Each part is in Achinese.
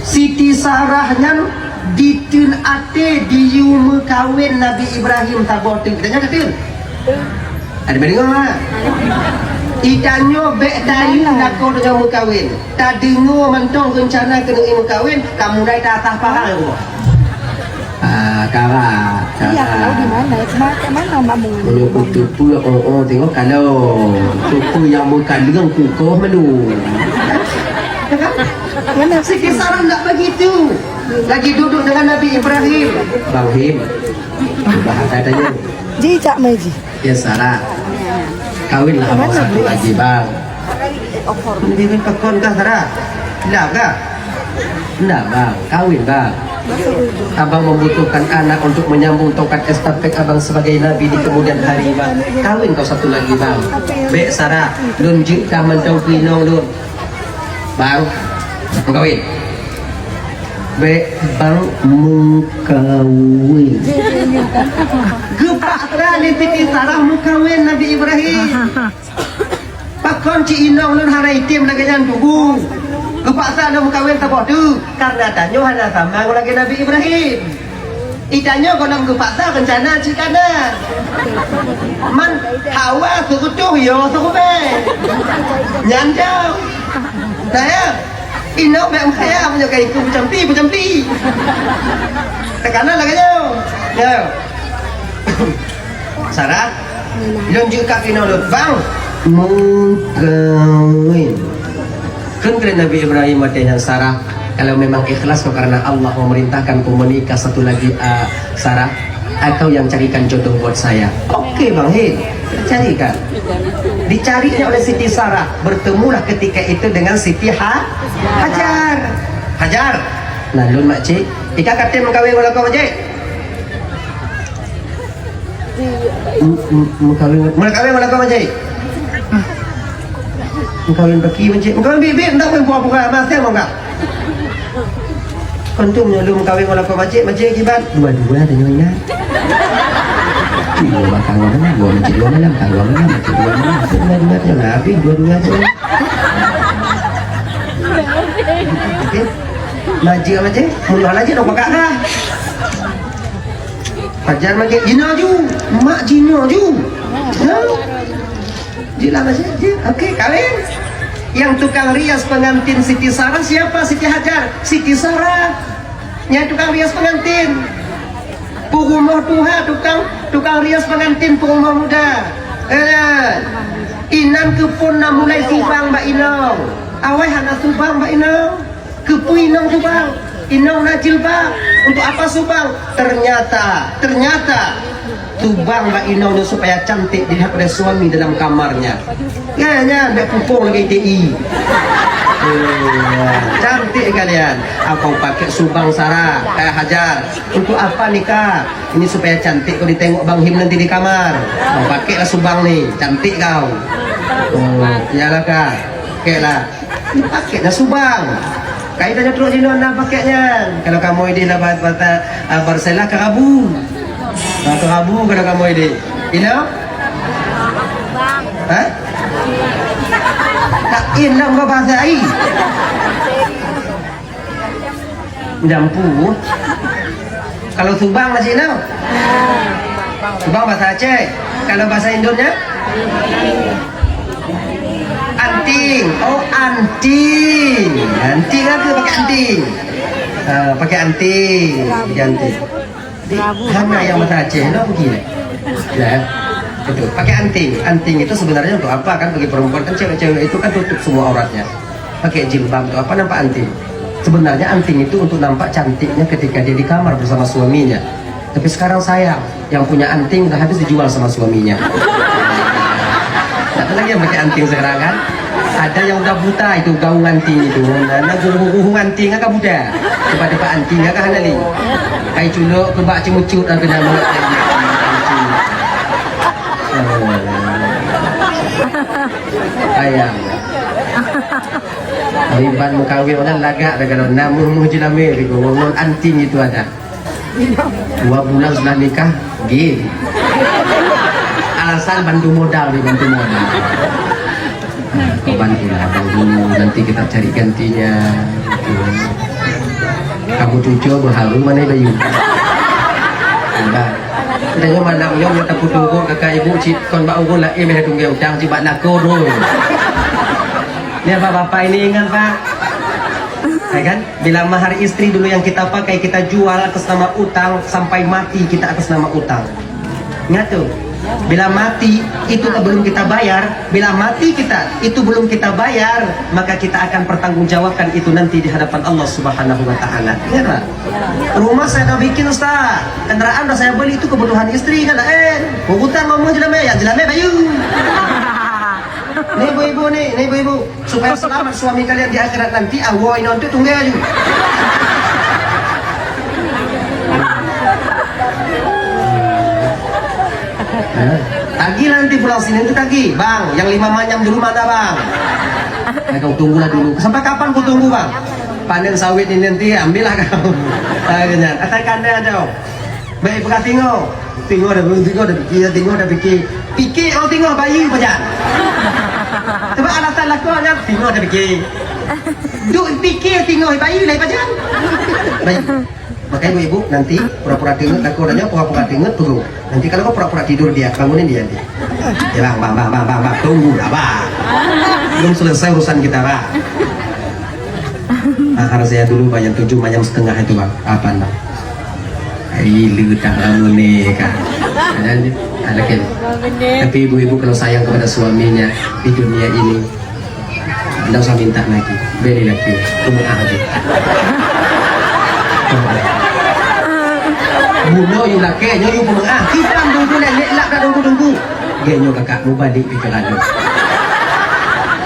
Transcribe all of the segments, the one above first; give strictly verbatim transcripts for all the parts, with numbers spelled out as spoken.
Siti Sarah nyan diteun até diyue meukawen Nabi Ibrahim saboh teuk. Tanya ka teun? Ada mendengar, ha? Itanyoe bèk tayue lakoe tanyoe meukawen. Tadeungoe mantong reuncana keuneuk meukawen, tamulai taasah parang. Ah, kara, kara. Iya, kalau di mana? Cuma kat mana, Mak Mun? Meunyoe kuteupeu, oh, oh, tengok kalau. Teupeu nyang meukaleueng kukoh malu. Mana? Siti Sarah ndak begitu. Lagi duduk dengan Nabi Ibrahim. Bang Him, bahasa tanya. Ji, cak mai ji. Ya, Sarah. Kawinlah abang satu lagi, Bang. Ini pakon kah, Sarah? Ndak kah? Ndak, Bang. Kawin, Bang. Abang membutuhkan anak untuk menyambung tongkat estafet Abang sebagai nabi di kemudian hari, Bang. Kawin kau satu lagi, Bang. Bèk, Sarah. Lôn jeuet kah mantong keu inong lôn. Bang, meukawen. Bèk, Bang, meukawen. Geupaksa lé Siti Sarah meukawen Nabi Ibrahim. Pakon cit inong lôn hana item lagèe nyan tubu. Geupaksa lôn meukawen saboh teuk, karena tanyoe hana sama lagèe Nabi Ibrahim. Itanyoe gohlom geupaksa reuncana cit kana. Man hawa seugeutôh yo seugeubèe. Nyan jauh. Nah, ya. Inong bèk meukhaya meunyoe ka ikôt peucampi, peucampi. Teukanan lagèe nyoe. Ya. Sarah, lôn jeuet kah keu inong lôn, Bang. Meukawen. Kheun keu Nabi Ibrahim watèe nyan, Sarah, kalau memang ikhlas kau karena Allah memerintahkan kau menikah satu lagi, ah, Sarah, ah, kau yang carikan jodoh buat saya. Oke, Bang Him, carikan. Dicarinya oleh Siti Sarah, bertemulah ketika itu dengan Siti Ha-, Hajar. Hajar. Nah, lôn makcik, ika katem meukawen ngon lakoe makcik? M-, m-, meukawen, meukawen ngon lakoe makcik? Meukawen baki makcik? Meukawen biet-biet, ndak meukawen pura-pura, masa mau enggak? Kon tu meunyoe lôn meukawen ngon lakoe makcik, makcik akibat dua-dua tanyoe ingat. Dua makan dua malam, dua makcik dua malam, makan dua malam, makcik dua malam, dua-dua tanyoe habis, dua-dua tanyoe. Okey? Makcik, makcik, meunyoe hana jeuet, nak pakak kah? Pajan makcik, jinoe ju. Mak jinoe ju. Ya? Jeulaih masih, je. Oke, kawin. Yang tukang rias pengantin Siti Sarah siapa? Siti Hajar. Siti Sarah. Yang tukang rias pengantin. Peurumoh tuha, tukang, tukang rias pengantin peurumoh muda. Eh, inan keupeue na mulai subang bak inong. Awai hana subang bak inong. Keupeue inong subang? Inong na jilbab. Untuk apa subang? Ternyata, ternyata subang bak inong nyoe supaya cantik dilihat oleh suami dalam kamarnya. Ya, ya, bèk pupung lagi T I. Eh, cantik kalian. Apa pakai subang Sarah, eh, Hajar? Untuk apa nikah? Ini supaya cantik kau ditengok Bang Him nanti di kamar. Kau pakailah subang ni, cantik kau. Oh, iyalah kak. Pakailah. Pakailah subang. Kai tanya trok jinoe na pakai nyan. Kalau kamoe di lah bahasa, ah, Barselah karabu. Ah, karabu kalau kamoe di. Ino? Ha? Tak in lah bahasa ai. Jampu. Kalau subang macam mana? Subang bahasa Aceh. Kalau bahasa Indonesia? Anting. Oh, anting. Anting apa pakai anting? Ah, pakai anting. Pakai anting. Hana yang bahasa Aceh, no, begini. Ya. Betul. Pakai anting. Anting itu sebenarnya untuk apa kan? Bagi perempuan kan, cewek-cewek itu kan tutup semua auratnya. Pakai jilbab atau apa, nampak anting. Sebenarnya anting itu untuk nampak cantiknya ketika dia di kamar bersama suaminya. Tapi sekarang sayang, yang punya anting udah habis dijual sama suaminya. Tak ada lagi yang pakai anting sekarang kan? Ada yang udah buta itu gaung anting itu. Nah, nah, gaung anting agak buta. Cepat dapat anting agak hana li. Kai culok kebak cemucut ada nama. Ayam. Riban meukawen orang lagak dah kalau namuh-muh jelamé ngon anting itu ada. Dua bulan sudah nikah, game. Alasan bantu modal ni, bantu modal. Nah, kau bantulah abang dulu, nanti kita cari gantinya. Beucuco beuharu mané bayu. Bah. Tanyoe malam nyoe nyang tapeutugot kakak ibu cit kon bak ureueng laén meuhai tunggeng utang cit bak lakoe droe. Ni bapak-bapak ini ingat, Pak. Ya kan? Bila mahar istri dulu yang kita pakai, kita jual atas nama utang, sampai mati kita atas nama utang. Ingat tu. Bila mati, itu belum kita bayar. Bila mati kita, itu belum kita bayar, maka kita akan pertanggungjawabkan itu nanti di hadapan Allah Subhanahu wa Ta'ala. Ingat tak? Rumah saya dah bikin, Ustaz. Kendaraan dah saya beli, itu kebutuhan istri kan lain. Utang ngomong jelamé, ya jelamé bayu. Ni ibu-ibu ni, ni ibu-ibu. Supaya selamat suami kalian di akhirat nanti, awoi nonton tunggu aja. Tagi nanti pulang sini nanti tagi, bang, yang lima manyam dulu mana bang? Nah, kau tunggulah dulu. Sampai kapan kau tunggu bang? Panen sawit ini nanti ambillah kau. Akhirnya, kata kanda aja. Baik, peugah tingoh. Tingoh dah, tingoh dah fikir, tingoh dah fikir. Fikir orang tingoh bayi pajan. Sebab alasan lakoe nyan tingoh dah fikir. Duk fikir tingoh bayi lai pajan. Baik. Makanya ibu-ibu nanti pura-pura tingoh lakoe nyan pura-pura tingoh tunggu. Nanti kalau kau pura-pura tidur dia, bangunin dia nanti. Ya bang, bang, bang, bang, bang, bang. Tunggu dah bang. Belum selesai urusan kita bang. Mahar saya dulu bayar tujuh macam setengah itu bang. Apa bang? Ai le tak ramune kan. Dan ada kan. Tapi ibu-ibu kalau sayang kepada suaminya di dunia ini, tidak usah minta lagi. Beri lagi. Cuma aja. Bunoe yue lakée nyoe yue peumeungaih. Kita tunggu lé lé lak ka tunggu-tunggu. Gé nyoe kakak mubalek di jalan nyoe.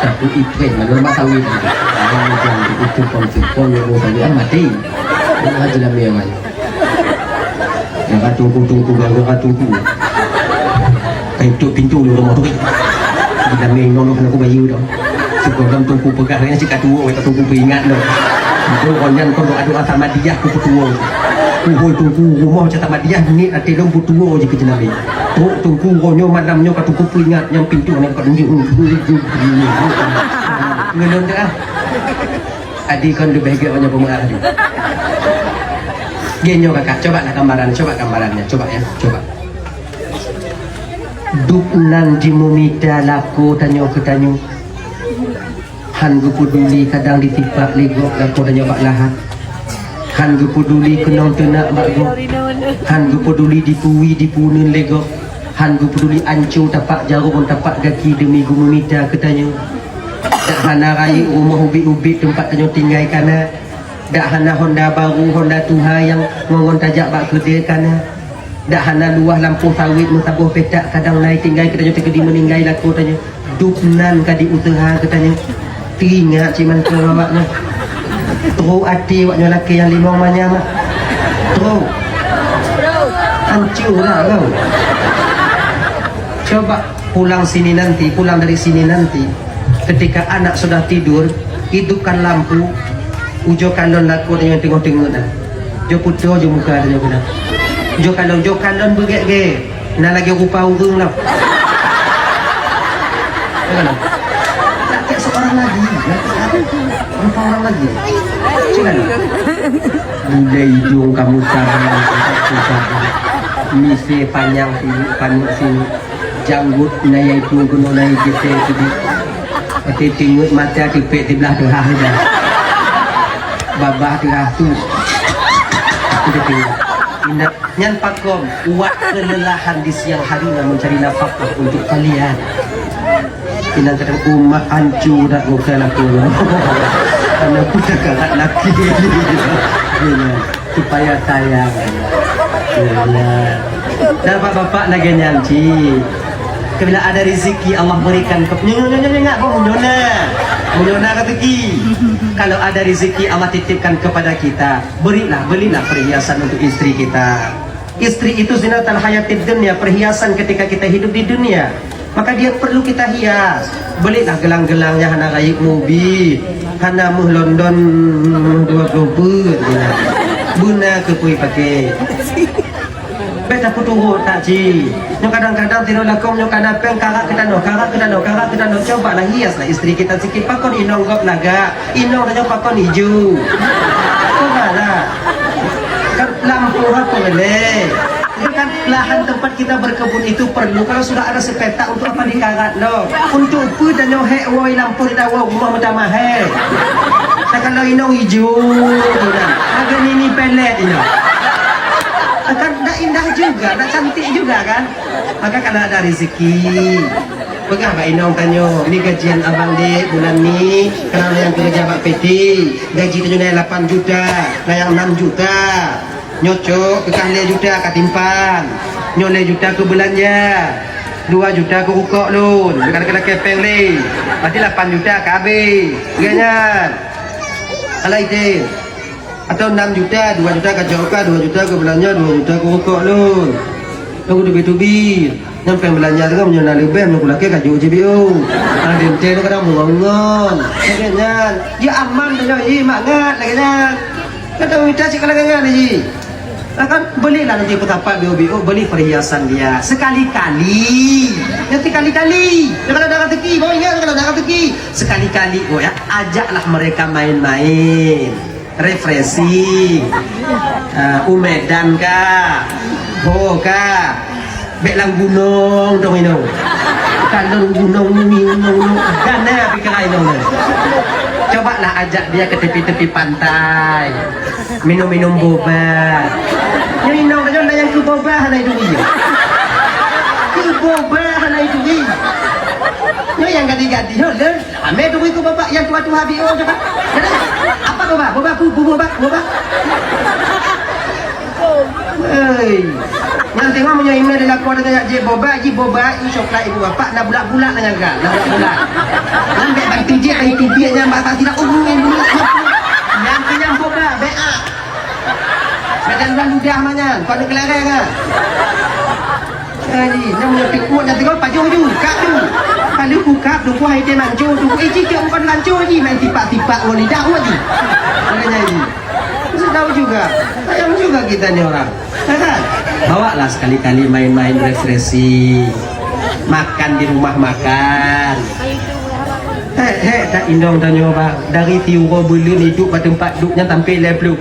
Tapi ipreh mana rumah sawit. Jangan itu pom-pom yang mau saya mati. Jangan jelas memang. Yang ka tunggu-tunggu, yang ka tunggu. Kai tutup pintu di rumah tu. Di dalam nyoe kan aku bayu dah. Sekolah tunggu peugah ni cik katuo, kata tunggu peringat dah. Itu konyan kau doa-doa sama dia aku ketua. Kuhoi tunggu rumah cak sama dia ni nanti dong butuo je ke jenami. Trok tunggu ronyo malam nyo ka tunggu peringat nyang pintu ni ka tunjuk. Ngelon dah. Adi kon lebih gak banyak pemerah tadi. Gé nyoe kakak, coba lah gambaran, coba gambarannya, coba ya, coba. Dub nan jimeumita lakoe tanyoe keu tanyoe. Han geupeuduli kadang ditipak lé gob lakoe tanyoe bak lahat. Han geupeuduli keunong teunak bak gob. Han geupeuduli dipuwi dipuneun lé gob. Han geupeuduli anco tapak jaroe ngon tapak gaki deumi geumeumita keu tanyoe. Dak hana rayeuk rumoh ubit-ubit teumpat tanyoe tinggai kana. Dak hana honda baru, honda tuha nyang ngon-ngon tajak bak keudè kana. Dak hana luwah lampôh sawét meusaboh petak kadang na tinggai keu tanyoe teukeudi meuninggai lakoe tanyoe. Dub nan ka diuseuha keu tanyoe. Teuingat cit mantong awak nyoe. Trok até awak nyoe lakée nyang limong manyam ah. Trok. Hancô dah kau. Coba pulang sini nanti, pulang dari sini nanti, ketika anak sudah tidur, hidupkan lampu, ujoe kalon lakoe nyang teungoh-teungoh na. Jo putôh jo muka tanyoe keunan. Jo kalon, jo kalon beugét-gét. Na lagée rupa ureuëng lah. Jangan lah. Tak kayak seorang lagi. Rupa orang lagi. Jangan lah. Budai hidung kamu sama. Misé panyang sini, panuk sini. Janggut naya itu keunoe naya jete itu di. Tapi tingut mata tipek di belah tengah aja. Babah tengah tu. Itu tingut. Ingat, nyan pakon uak kelelahan di siang hari yang mencari nafkah untuk kalian. Inang kadang umat hancur dak bukan aku. Karena bukan kakak laki. Supaya sayang. Ya Allah. Dan bapak-bapak lagi nyanci. Bila ada rezeki Allah berikan ke nyona nyona nyona kok nyona nyona rezeki. Kalau ada rezeki Allah titipkan kepada kita, berilah, belilah perhiasan untuk istri kita. Istri itu zinatul hayatid dunya, perhiasan ketika kita hidup di dunia. Maka dia perlu kita hias. Belilah gelang-gelang yang hana rayeuk mubi, hana meuh London dua puluh peuet. Beuna keu pui pakai. Beta kuturut tak ci. Nyo kadang-kadang tiru lakom nyo kana peng karak kita no, karak kita no, karak kita no. Coba lah hias lah istri kita sikit pakon inong gop naga, inong nyo pakon hijau. Coba lah. Tempat kita berkebun itu perlu, kalau sudah ada sepetak, untuk apa dikarat lom? Untuk peue tanyoe hék woe lampôh di dawa rumoh meutamah hék? Takala inong ijo, harga nini pelet inong. Kan dak indah juga, dak cantik juga kan? Maka kalau ada rezeki, peugah bak inong tanyoe, "Ni gajian abang dek bulan ni, karena nyang keureuja bak P T, gaji tanyoe na lapan juta, na nyang enam juta." Nyoe cok, keu kah lhèe juta ka timphan. Nyoe lhèe juta keu beulanja. Dua juta keu rukok lôn. Deungon keu lakèe péng lé. Berarti lapan juta ka habéh. Gét nyan. Alah item. Atau enam juta, dua juta ka cok kah, dua juta keu beulanja, dua juta keu rukok lôn. Lôn keu tubi-tubi. Nyang péng beulanja teungoh meunyoe na leubeh, meunyoe kulakèe ka jok jibiu. Aneuk teuh kadang meungon-ngon. Lagèe nyan. Dia aman tanyoe, ih, mangat lagèe nyan. Ka tamita cit ka lagèe nyan, ih. Nah, kan, belilah nanti peusapat biu-biu, beli perhiasan dia. Sekali-kali. Nanti kali-kali. Jangan ada rezeki. Mau ingat, jangan ada rezeki. Sekali-kali, oh ya, ajaklah mereka main-main. Refreshing. Ah, u Medan kah? Ho kah? Bèk lam gunong dong inong. Kan lam gunong ni, gunong, gunong. Gana pikiran inong ni. Cobalah ajak dia ke tepi-tepi pantai. Minum-minum boba. Nyoe inong tanyoe na nyang keu boba hana iduri. Keu boba hana iduri. Nyoe nyang gadih-gadih nyoe lé. Amé turi keu boba nyang tuha-tuha biôh je, Pak. Jadi, apa boba? Boba ku, boba, boba. Hei. Nyang tengok meunyoe imé di lakoe teuka jak jép boba, jih boba, i coklat ibu bapak, na bulat-bulat na nyang ka, na bulat-bulat. Nyan bèk bantu jép, ai tu biet nyan bak sila, uh, uh, uh, uh. Nyang kenyang boba, bèk ah. Bèk dan ludah manyan, kau ni kelereng ah. Jadi, nang meunyoe tikus dan tikus pajoh ju, kap ju. Kalau ku kap, duku hai teh manco, duku iji ke bukan lanco ji, main tipak-tipak ngon lidah awak ji. Makanya ini. Mesti tahu juga. Sayang juga kita ni orang. Ya kan? Bawalah sekali-kali main-main refreshing. Makan di rumah makan. Hek, hek, tak inong tanyoe, bang. Dari tiuroe buleuen idup bak teumpat duduk nyan sampai lhèe ploh.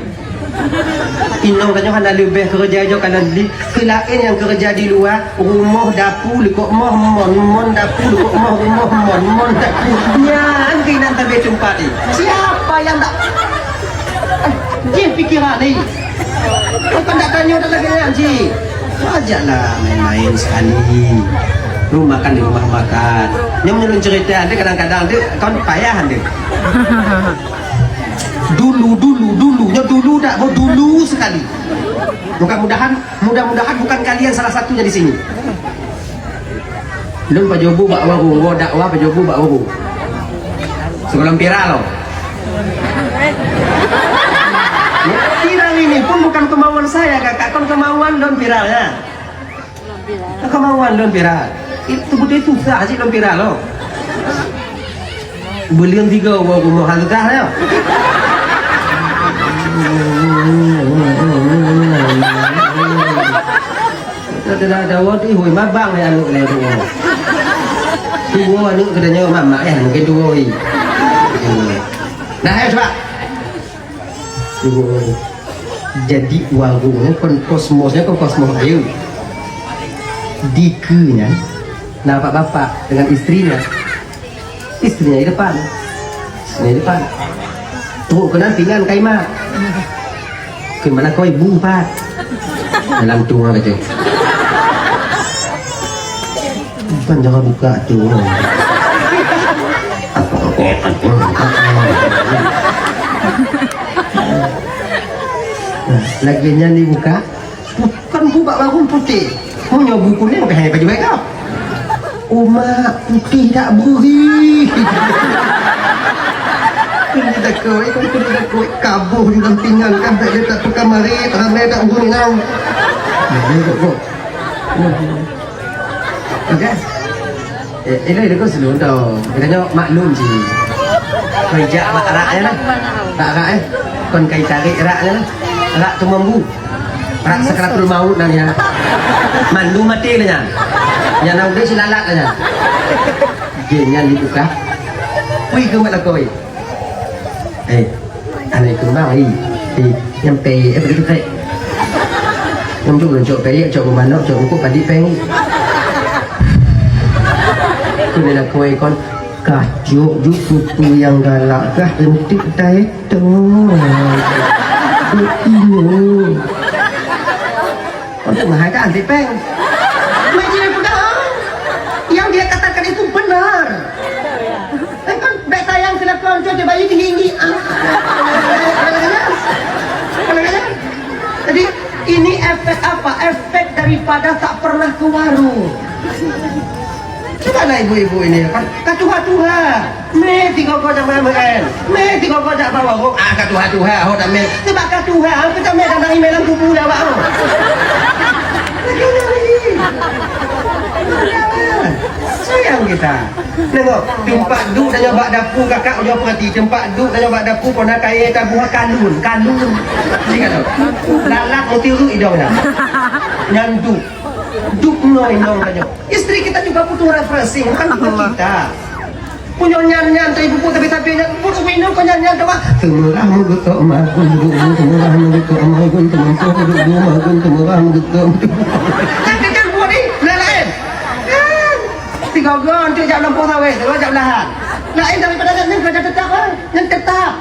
Inong tanyoe hana leubeh keureuja jok kanan di, seulaén nyang keureuja di luwa, rumoh dapu likot moh mon, mon dapu likot moh rumoh mon, mon dapu. Nyan keunan tabé teumpat ni. Siapa yang tak, jih pikiran ni. Bukan tak tanyoe dah lagèe nyan jih. Ajaklah main-main sekali. Lu makan di rumah makan. Nyang meunurun cerita, dia kadang-kadang dia kan payah dia. Dulu, dulu, dulu. Nyoe dulu dak, oh, dulu sekali. Mudah-mudahan, mudah-mudahan bukan kalian salah satunya di sini. Lôn pajoh bu bak warung, wo dakwah pajoh bu bak warung. Sigohlom viral loh. Ya, viral ini pun bukan kemauan saya, Kakak. Kon kemauan lôn viral, ya. Kemauan lôn viral. Itu betul susah sih lôn viral loh. Beulian tiga orang rumah hantu dah ya. Kita dah ada wadi hui mabang ya aneuk lé tu. Dua aneuk kita nyawa mamak ya, mungkin dua hui. Dah ya, sebab. Jadi warung nyan kon kosmos nyan kon kosmos ayeue. Dikeue nyan na bapak-bapak dengan istrinya. Istrinya di depan. Istrinya di depan. Trok keunan pingan kaimat. Keu mana koi bu pat. Dalam tuha kacau. Bukan jangan buka tu. Nah, lagi nyan dibuka. Bukan bubak baru putih. Punya buku ni pakai baju baik kau. Umak putih tak beri. Kena takut, eh, kena takut. Kabuh di dalam pinggan kan tak dia tak tukar mari, ramai tak urun nang. Nah, dia tak kok. Okey. Eh, eh, dah ikut seluruh tau. Kita tengok maklum je. Kau ijak bak arak je lah. Bak arak eh. Kon kai tarik arak je lah. Arak tu mambu. Arak sakratul maut nang ya. Mandu mati lah nyan. Yang nak udah silalat lah nyan. Jin nyan dibuka. Pui ke mat lakoi. Eh, anak kembang ai. Eh, nyampe eh begitu kai. Unjuk-unjuk periek, cok geumanok, cok bukuk, padi peng. Keuneuk lakôi kon, kacok ju kutu nyang galak kah entik taetong. Begitu. Untuk mahai ka antik peng. Mai dia pegang. Yang dia katakan itu benar. Eh, kan, bèk sayang silakan tu dia bayi tinggi-tinggi. Ah. Jadi, ini efek apa? Efek daripada tak pernah ke warung. Cubalah ibu-ibu ini, kan? Ka tuha-tuha. Mé tiga-tiga jak makan. Mé tiga-tiga jak bawa. Oh, ah, ka tuha-tuha. Oh, tak mé. Sebab ka tuha, kita mé dah naik malam kubu dah, Pak. Oh. Lagi, lagi. Sayang kita. Tengok, teumpat duek tanyoe bak dapu, kakak, ujoe peurati. Teumpat duek tanyoe bak dapu, kona kayèe tabuh kalun, kalun. Ingat tu. Lalat meutiruk idong dah. Nyan duek. Duek ngon inong tanyoe. Istri kita juga butuh refreshing, bukan cuma kita. Punya nyan-nyan, tapi buku tapi-tapi nyan, buku minum kau nyan-nyan tu, ah. Teumurah meugeutôk magun, bu, bu, teumurah meugeutôk magun, teumurah meugeutôk magun, teumurah meugeutôk. Tapi kan buat ni, lain-lain. Kan? Tiga orang tu jak lampu sawit, tu jak belahan. Lain daripada nyan, nyan kerja tetap, ah. Nyan tetap.